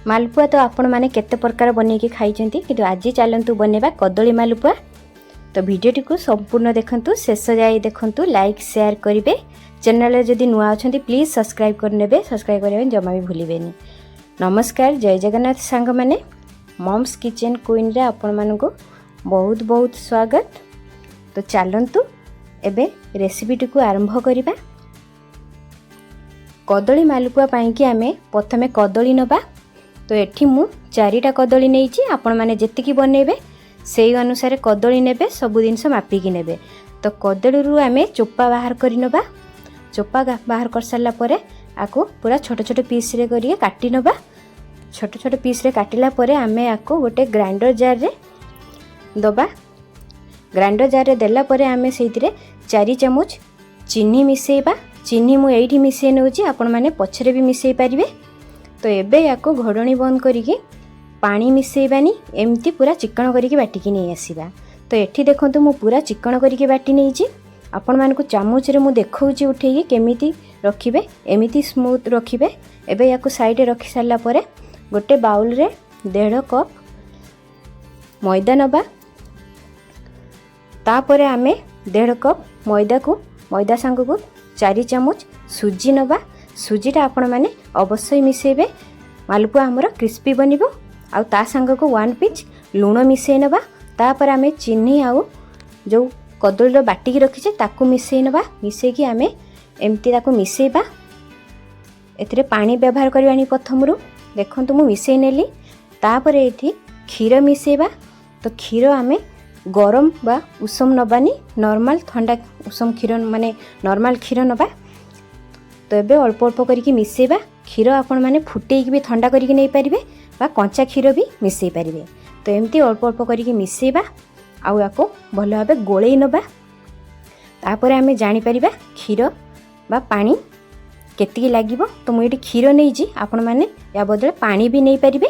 ମାଲପୁଆ ତ ଆପଣମାନେ କେତେ ପ୍ରକାର ବନେଇକି ଖାଇଛନ୍ତି, କିନ୍ତୁ ଆଜି ଚାଲନ୍ତୁ ବନେଇବା କଦଳୀ ମାଲପୁଆ। ତ ଭିଡ଼ିଓଟିକୁ ସମ୍ପୂର୍ଣ୍ଣ ଦେଖନ୍ତୁ, ଶେଷ ଯାଏ ଦେଖନ୍ତୁ, ଲାଇକ୍ ସେୟାର କରିବେ। ଚ୍ୟାନେଲରେ ଯଦି ନୂଆ ଅଛନ୍ତି, ପ୍ଲିଜ୍ ସବସ୍କ୍ରାଇବ୍ କରିନେବେ। ସବସ୍କ୍ରାଇବ୍ କରିବା ପାଇଁ ଜମା ବି ଭୁଲିବେନି। ନମସ୍କାର, ଜୟ ଜଗନ୍ନାଥ ସାଙ୍ଗମାନେ। ମମ୍ସ କିଚେନ୍ କୁଇନ୍ରେ ଆପଣମାନଙ୍କୁ ବହୁତ ବହୁତ ସ୍ୱାଗତ। ତ ଚାଲନ୍ତୁ, ଏବେ ରେସିପିଟିକୁ ଆରମ୍ଭ କରିବା। କଦଳୀ ମାଲପୁଆ ପାଇଁକି ଆମେ ପ୍ରଥମେ କଦଳୀ ନେବା। ତ ଏଠି ମୁଁ ଚାରିଟା କଦଳୀ ନେଇଛି। ଆପଣମାନେ ଯେତିକି ବନେଇବେ, ସେଇ ଅନୁସାରେ କଦଳୀ ନେବେ, ସବୁ ଜିନିଷ ମାପିକି ନେବେ। ତ କଦଳୀରୁ ଆମେ ଚୋପା ବାହାର କରି ନେବା। ଚୋପା ବାହାର କରିସାରିଲା ପରେ ଆକୁ ପୁରା ଛୋଟ ଛୋଟ ପିସ୍ରେ କରିକି କାଟି ନେବା। ଛୋଟ ଛୋଟ ପିସ୍ରେ କାଟିଲା ପରେ ଆମେ ଆକୁ ଗୋଟେ ଗ୍ରାଇଣ୍ଡର ଜାର୍ରେ ଦେବା। ଗ୍ରାଇଣ୍ଡର ଜାର୍ରେ ଦେଲା ପରେ ଆମେ ସେଇଥିରେ 4 ଚାମଚ ଚିନି ମିଶାଇବା। ଚିନି ମୁଁ ଏଇଠି ମିଶାଇ ନେଉଛି, ଆପଣମାନେ ପଛରେ ବି ମିଶାଇ ପାରିବେ। ତ ଏବେ ୟାକୁ ଘୋଡ଼ଣୀ ବନ୍ଦ କରିକି ପାଣି ମିଶାଇବାନି, ଏମିତି ପୁରା ଚିକଣ କରିକି ବାଟିକି ନେଇ ଆସିବା। ତ ଏଠି ଦେଖନ୍ତୁ, ମୁଁ ପୁରା ଚିକଣ କରିକି ବାଟି ନେଇଛି। ଆପଣମାନଙ୍କୁ ଚାମଚରେ ମୁଁ ଦେଖାଉଛି ଉଠେଇକି କେମିତି ରଖିବେ, ଏମିତି ସ୍ମୁଥ୍ ରଖିବେ। ଏବେ ୟାକୁ ସାଇଡ଼ରେ ରଖି ସାରିଲା ପରେ ଗୋଟେ ବାଉଲରେ ଦେଢ଼ କପ୍ ମଇଦା ନେବା। ତାପରେ ଆମେ ଦେଢ଼ କପ୍ ମଇଦାକୁ, ମଇଦା ସାଙ୍ଗକୁ 4 ଚାମଚ ସୁଜି ନେବା। ସୁଜିଟା ଆପଣମାନେ ଅବଶ୍ୟ ମିଶାଇବେ, ମାଲପୁଆ ଆମର କ୍ରିସ୍ପି ବନିବ। ଆଉ ତା ସାଙ୍ଗକୁ ୱାନ୍ ପିଞ୍ଚ ଲୁଣ ମିଶାଇ ନେବା। ତାପରେ ଆମେ ଚିନି ଆଉ ଯେଉଁ କଦଳୀର ବାଟିକି ରଖିଛେ, ତାକୁ ମିଶାଇ ନେବା। ମିଶାଇକି ଆମେ ଏମିତି ତାକୁ ମିଶାଇବା। ଏଥିରେ ପାଣି ବ୍ୟବହାର କରିବାନି ପ୍ରଥମରୁ। ଦେଖନ୍ତୁ, ମୁଁ ମିଶାଇ ନେଲି। ତାପରେ ଏଠି କ୍ଷୀର ମିଶାଇବା। ତ କ୍ଷୀର ଆମେ ଗରମ ବା ଉଷୁମ ନେବାନି, ନର୍ମାଲ ଥଣ୍ଡା ଉଷୁମ କ୍ଷୀର, ମାନେ ନର୍ମାଲ କ୍ଷୀର ନେବା। ତ ଏବେ ଅଳ୍ପ ଅଳ୍ପ କରିକି ମିଶାଇବା। କ୍ଷୀର ଆପଣମାନେ ଫୁଟେଇକି ବି ଥଣ୍ଡା କରିକି ନେଇପାରିବେ ବା କଞ୍ଚା କ୍ଷୀର ବି ମିଶାଇ ପାରିବେ। ତ ଏମିତି ଅଳ୍ପ ଅଳ୍ପ କରିକି ମିଶାଇବା ଆଉ ୟାକୁ ଭଲ ଭାବେ ଗୋଳେଇ ନେବା। ତାପରେ ଆମେ ଜାଣିପାରିବା କ୍ଷୀର ବା ପାଣି କେତିକି ଲାଗିବ। ତ ମୁଁ ଏଇଠି କ୍ଷୀର ନେଇଛି, ଆପଣମାନେ ୟା ବଦଳରେ ପାଣି ବି ନେଇପାରିବେ।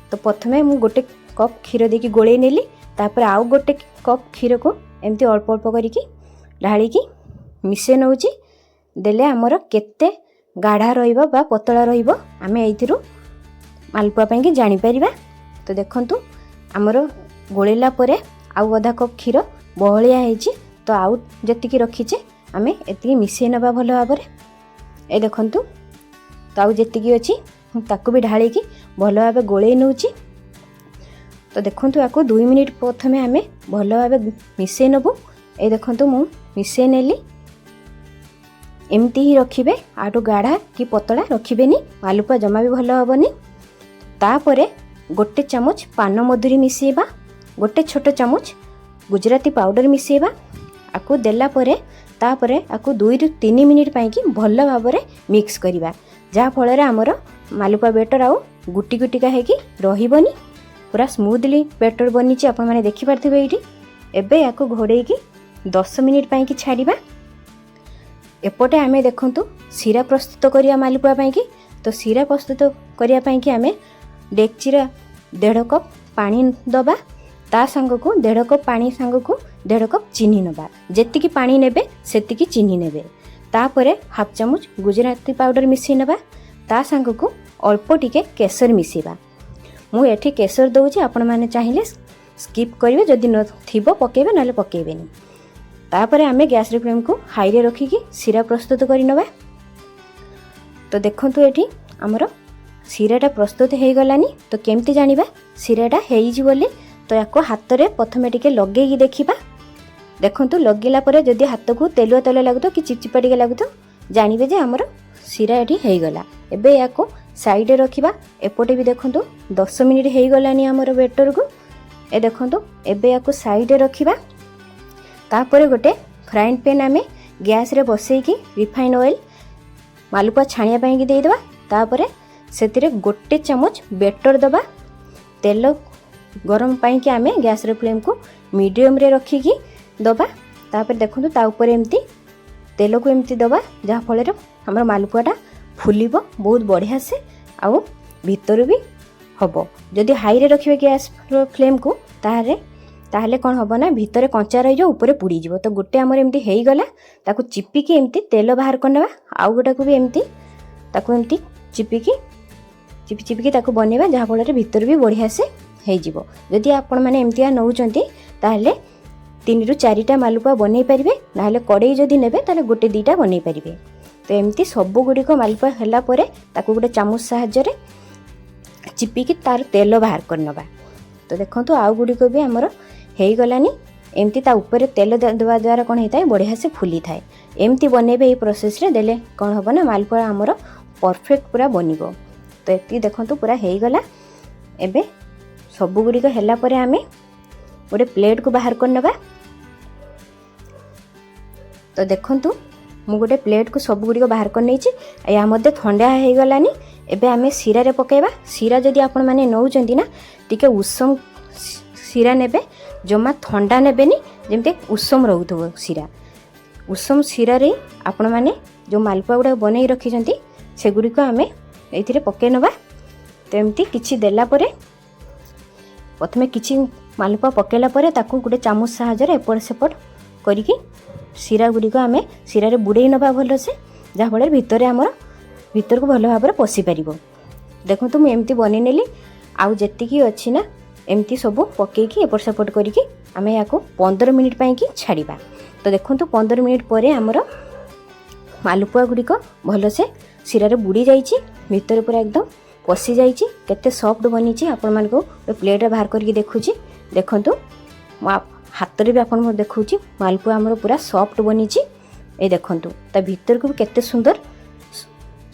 ତ ପ୍ରଥମେ ମୁଁ ଗୋଟେ କପ୍ କ୍ଷୀର ଦେଇକି ଗୋଳେଇ ନେଲି। ତାପରେ ଆଉ ଗୋଟେ କପ୍ କ୍ଷୀରକୁ ଏମିତି ଅଳ୍ପ ଅଳ୍ପ କରିକି ଢାଳିକି ମିଶାଇ ନେଉଛି। ଦେଲେ ଆମର କେତେ ଗାଢ଼ା ରହିବ ବା ପତଳା ରହିବ, ଆମେ ଏଇଥିରୁ ମାଲପୁଆ ପାଇଁକି ଜାଣିପାରିବା। ତ ଦେଖନ୍ତୁ, ଆମର ଗୋଳେଇଲା ପରେ ଆଉ ଅଧା କପ୍ କ୍ଷୀର ବହଳିଆ ହେଇଛି। ତ ଆଉ ଯେତିକି ରଖିଛେ, ଆମେ ଏତିକି ମିଶାଇ ନେବା ଭଲ ଭାବରେ। ଏ ଦେଖନ୍ତୁ, ତ ଆଉ ଯେତିକି ଅଛି, ମୁଁ ତାକୁ ବି ଢାଳିକି ଭଲ ଭାବେ ଗୋଳେଇ ନେଉଛି। ତ ଦେଖନ୍ତୁ, ଆକୁ 2 ମିନିଟ୍ ପ୍ରଥମେ ଆମେ ଭଲ ଭାବେ ମିଶାଇ ନେବୁ। ଏ ଦେଖନ୍ତୁ, ମୁଁ ମିଶାଇ ନେଲି। ଏମିତି ହିଁ ରଖିବେ, ଆଠୁ ଗାଢ଼ା କି ପତଳା ରଖିବେନି, ମାଲପୁଆ ଜମା ବି ଭଲ ହେବନି। ତାପରେ ଗୋଟେ ଚାମଚ ପାନ ମଧୁରୀ ମିଶାଇବା, ଗୋଟେ ଛୋଟ ଚାମଚ ଗୁଜୁରାତି ପାଉଡ଼ର ମିଶାଇବା। ଆକୁ ଦେଲା ପରେ ତାପରେ ଆକୁ 2ରୁ 3 ମିନିଟ୍ ପାଇଁକି ଭଲ ଭାବରେ ମିକ୍ସ କରିବା, ଯାହାଫଳରେ ଆମର ମାଲପୁଆ ବେଟର ଆଉ ଗୁଟି ଗୁଟିକା ହେଇକି ରହିବନି। ପୁରା ସ୍ମୁଥଲି ବେଟର ବନିଛି, ଆପଣମାନେ ଦେଖିପାରୁଥିବେ ଏଇଠି। ଏବେ ୟାକୁ ଘୋଡ଼େଇକି 10 ମିନିଟ୍ ପାଇଁକି ଛାଡ଼ିବା। ଏପଟେ ଆମେ ଦେଖନ୍ତୁ, ଶିରା ପ୍ରସ୍ତୁତ କରିବା ମାଲପୁଆ ପାଇଁକି। ତ ଶିରା ପ୍ରସ୍ତୁତ କରିବା ପାଇଁକି ଆମେ ଡେକ୍ଚିରେ ଦେଢ଼ କପ୍ ପାଣି ଦେବା। ତା ସାଙ୍ଗକୁ, ଦେଢ଼ କପ୍ ପାଣି ସାଙ୍ଗକୁ ଦେଢ଼ କପ୍ ଚିନି ନେବା। ଯେତିକି ପାଣି ନେବେ, ସେତିକି ଚିନି ନେବେ। ତାପରେ ହାଫ୍ ଚାମଚ ଗୁଜୁରାତି ପାଉଡ଼ର ମିଶାଇ ନେବା। ତା ସାଙ୍ଗକୁ ଅଳ୍ପ ଟିକେ କେଶର ମିଶାଇବା। ମୁଁ ଏଠି କେଶର ଦେଉଛି, ଆପଣମାନେ ଚାହିଁଲେ ସ୍କିପ୍ କରିବେ। ଯଦି ଥିବ ପକାଇବେ, ନହେଲେ ପକାଇବେନି। ତାପରେ ଆମେ ଗ୍ୟାସ୍ର ଫ୍ଲେମ୍କୁ ହାଇରେ ରଖିକି ଶିରା ପ୍ରସ୍ତୁତ କରିନେବା। ତ ଦେଖନ୍ତୁ, ଏଠି ଆମର ଶିରାଟା ପ୍ରସ୍ତୁତ ହେଇଗଲାନି। ତ କେମିତି ଜାଣିବା ଶିରାଟା ହେଇଛି ବୋଲି? ତ ୟାକୁ ହାତରେ ପ୍ରଥମେ ଟିକେ ଲଗେଇକି ଦେଖିବା। ଦେଖନ୍ତୁ, ଲଗେଇଲା ପରେ ଯଦି ହାତକୁ ତେଲୁଆ ତେଲୁଆ ଲାଗୁଥିବ କି ଚିପଚିପା ଟିକେ ଲାଗୁଥିବ, ଜାଣିବେ ଯେ ଆମର ଶିରା ଏଠି ହେଇଗଲା। ଏବେ ୟାକୁ ସାଇଡ଼ରେ ରଖିବା। ଏପଟେ ବି ଦେଖନ୍ତୁ, 10 ମିନିଟ୍ ହେଇଗଲାନି ଆମର ବେଟରକୁ। ଏ ଦେଖନ୍ତୁ, ଏବେ ୟାକୁ ସାଇଡ଼ରେ ରଖିବା। ତାପରେ ଗୋଟେ ଫ୍ରାଇଂ ପ୍ୟାନ୍ ଆମେ ଗ୍ୟାସ୍ରେ ବସେଇକି ରିଫାଇନ୍ ଅଏଲ୍ ମାଲପୁଆ ଛାଣିବା ପାଇଁକି ଦେଇଦେବା। ତାପରେ ସେଥିରେ ଗୋଟେ ଚାମଚ ବେଟର ଦେବା। ତେଲ ଗରମ ପାଇଁକି ଆମେ ଗ୍ୟାସ୍ର ଫ୍ଲେମ୍କୁ ମିଡ଼ିୟମରେ ରଖିକି ଦେବା। ତାପରେ ଦେଖନ୍ତୁ, ତା ଉପରେ ଏମିତି ତେଲକୁ ଏମିତି ଦେବା, ଯାହାଫଳରେ ଆମର ମାଲପୁଆଟା ଫୁଲିବ ବହୁତ ବଢ଼ିଆ ସେ ଆଉ ଭିତରୁ ବି ହେବ। ଯଦି ହାଇରେ ରଖିବେ ଗ୍ୟାସ୍ ଫ୍ଲେମ୍କୁ, ତାହେଲେ କ'ଣ ହେବ ନା ଭିତରେ କଞ୍ଚା ରହିଯିବ, ଉପରେ ପୋଡ଼ିଯିବ। ତ ଗୋଟେ ଆମର ଏମିତି ହେଇଗଲା, ତାକୁ ଚିପିକି ଏମିତି ତେଲ ବାହାର କରିନେବା। ଆଉ ଗୋଟାକୁ ବି ଏମିତି ତାକୁ ଏମିତି ଚିପିକି ଚିପି ଚିପିକି ତାକୁ ବନେଇବା, ଯାହାଫଳରେ ଭିତରୁ ବି ବଢ଼ିଆ ସେ ହେଇଯିବ। ଯଦି ଆପଣମାନେ ଏମିତିଆ ନେଉଛନ୍ତି, ତାହେଲେ 3ରୁ 4ଟା ମାଲପୁଆ ବନେଇ ପାରିବେ। ନହେଲେ କଡ଼େଇ ଯଦି ନେବେ, ତାହେଲେ ଗୋଟେ ଦୁଇଟା ବନେଇ ପାରିବେ। ତ ଏମିତି ସବୁଗୁଡ଼ିକ ମାଲପୁଆ ହେଲା ପରେ ତାକୁ ଗୋଟେ ଚାମଚ ସାହାଯ୍ୟରେ ଚିପିକି ତାର ତେଲ ବାହାର କରିନେବା। ତ ଦେଖନ୍ତୁ, ଆଉ ଗୁଡ଼ିକ ବି ଆମର ହେଇଗଲାନି। ଏମିତି ତା ଉପରେ ତେଲ ଦେବା ଦ୍ୱାରା କ'ଣ ହେଇଥାଏ? ବଢ଼ିଆ ସେ ଫୁଲିଥାଏ। ଏମିତି ବନେଇବେ, ଏଇ ପ୍ରୋସେସ୍ରେ ଦେଲେ କ'ଣ ହେବ ନା, ମାଲପୁଆ ଆମର ପରଫେକ୍ଟ ପୁରା ବନିବ। ତ ଏତିକି ଦେଖନ୍ତୁ, ପୁରା ହେଇଗଲା। ଏବେ ସବୁଗୁଡ଼ିକ ହେଲା ପରେ ଆମେ ଗୋଟେ ପ୍ଲେଟ୍କୁ ବାହାର କରିନେବା। ତ ଦେଖନ୍ତୁ, ମୁଁ ଗୋଟେ ପ୍ଲେଟ୍କୁ ସବୁଗୁଡ଼ିକ ବାହାର କରିନେଇଛି। ଏହା ମଧ୍ୟ ଥଣ୍ଡା ହେଇଗଲାନି। ଏବେ ଆମେ ଶିରାରେ ପକାଇବା। ଶିରା ଯଦି ଆପଣମାନେ ନେଉଛନ୍ତି ନା, ଟିକେ ଉଷୁମ ଶିରା ନେବେ, ଜମା ଥଣ୍ଡା ନେବେନି। ଯେମିତି ଉଷୁମ ରହୁଥିବ ଶିରା। ଉଷୁମ ଶିରାରେ ଆପଣମାନେ ଯେଉଁ ମାଲପୁଆ ଗୁଡ଼ାକ ବନେଇ ରଖିଛନ୍ତି, ସେଗୁଡ଼ିକ ଆମେ ଏଇଥିରେ ପକାଇ ନେବା। ତ ଏମିତି କିଛି ଦେଲା ପରେ, ପ୍ରଥମେ କିଛି ମାଲପୁଆ ପକାଇଲା ପରେ ତାକୁ ଗୋଟେ ଚାମଚ ସାହାଯ୍ୟରେ ଏପଟ ସେପଟ କରିକି ଶିରା ଗୁଡ଼ିକ ଆମେ ଶିରାରେ ବୁଡ଼େଇ ନେବା ଭଲସେ, ଯାହାଫଳରେ ଭିତରେ ଆମର ଭିତରକୁ ଭଲ ଭାବରେ ପଶିପାରିବ। ଦେଖନ୍ତୁ, ମୁଁ ଏମିତି ବନେଇ ନେଲି। ଆଉ ଯେତିକି ଅଛି ନା, ଏମିତି ସବୁ ପକେଇକି ଏପଟ ସେପଟ କରିକି ଆମେ ୟାକୁ 15 ମିନିଟ୍ ପାଇଁକି ଛାଡ଼ିବା। ତ ଦେଖନ୍ତୁ, 15 ମିନିଟ୍ ପରେ ଆମର ମାଲପୁଆ ଗୁଡ଼ିକ ଭଲସେ ଶିରାରେ ବୁଡ଼ି ଯାଇଛି, ଭିତରେ ପୁରା ଏକଦମ ପଶି ଯାଇଛି। କେତେ ସଫ୍ଟ ବନିଛି, ଆପଣମାନଙ୍କୁ ଗୋଟେ ପ୍ଲେଟ୍ରେ ବାହାର କରିକି ଦେଖୁଛି। ଦେଖନ୍ତୁ, ମୋ ହାତରେ ବି ଆପଣଙ୍କୁ ଦେଖାଉଛି, ମାଲପୁଆ ଆମର ପୁରା ସଫ୍ଟ ବନିଛି। ଏଇ ଦେଖନ୍ତୁ, ତା ଭିତରକୁ ବି କେତେ ସୁନ୍ଦର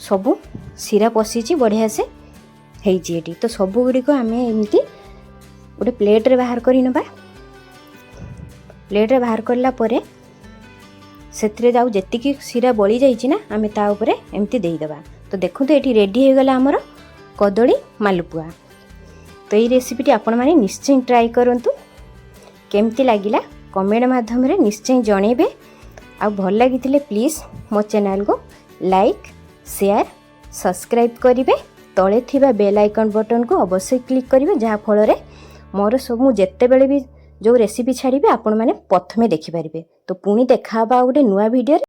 ସବୁ ଶିରା ପଶିଛି, ବଢ଼ିଆ ସେ ହେଇଛି ଏଠି। ତ ସବୁଗୁଡ଼ିକ ଆମେ ଏମିତି ଗୋଟେ ପ୍ଲେଟ୍ରେ ବାହାର କରି ନେବା। ପ୍ଲେଟ୍ରେ ବାହାର କଲା ପରେ ସେଥିରେ ଆଉ ଯେତିକି ଶିରା ବଳି ଯାଇଛି ନା, ଆମେ ତା ଉପରେ ଏମିତି ଦେଇଦେବା। ତ ଦେଖନ୍ତୁ, ଏଠି ରେଡ଼ି ହେଇଗଲା ଆମର କଦଳୀ ମାଲପୁଆ। ତ ଏଇ ରେସିପିଟି ଆପଣମାନେ ନିଶ୍ଚୟ ଟ୍ରାଏ କରନ୍ତୁ। କେମିତି ଲାଗିଲା କମେଣ୍ଟ ମାଧ୍ୟମରେ ନିଶ୍ଚୟ ଜଣେଇବେ। ଆଉ ଭଲ ଲାଗିଥିଲେ ପ୍ଲିଜ୍ ମୋ ଚ୍ୟାନେଲକୁ ଲାଇକ୍, ସେୟାର, ସବସ୍କ୍ରାଇବ୍ କରିବେ। ତଳେ ଥିବା ବେଲ୍ ଆଇକନ୍ ବଟନ୍କୁ ଅବଶ୍ୟ କ୍ଲିକ୍ କରିବେ, ଯାହାଫଳରେ ମୋର ସବୁ ମୁଁ ଯେତେବେଳେ ବି ଯେଉଁ ରେସିପି ଛାଡ଼ିବି, ଆପଣମାନେ ପ୍ରଥମେ ଦେଖିପାରିବେ। ତ ପୁଣି ଦେଖା ହେବା ଆଉ ଗୋଟେ ନୂଆ ଭିଡ଼ିଓରେ।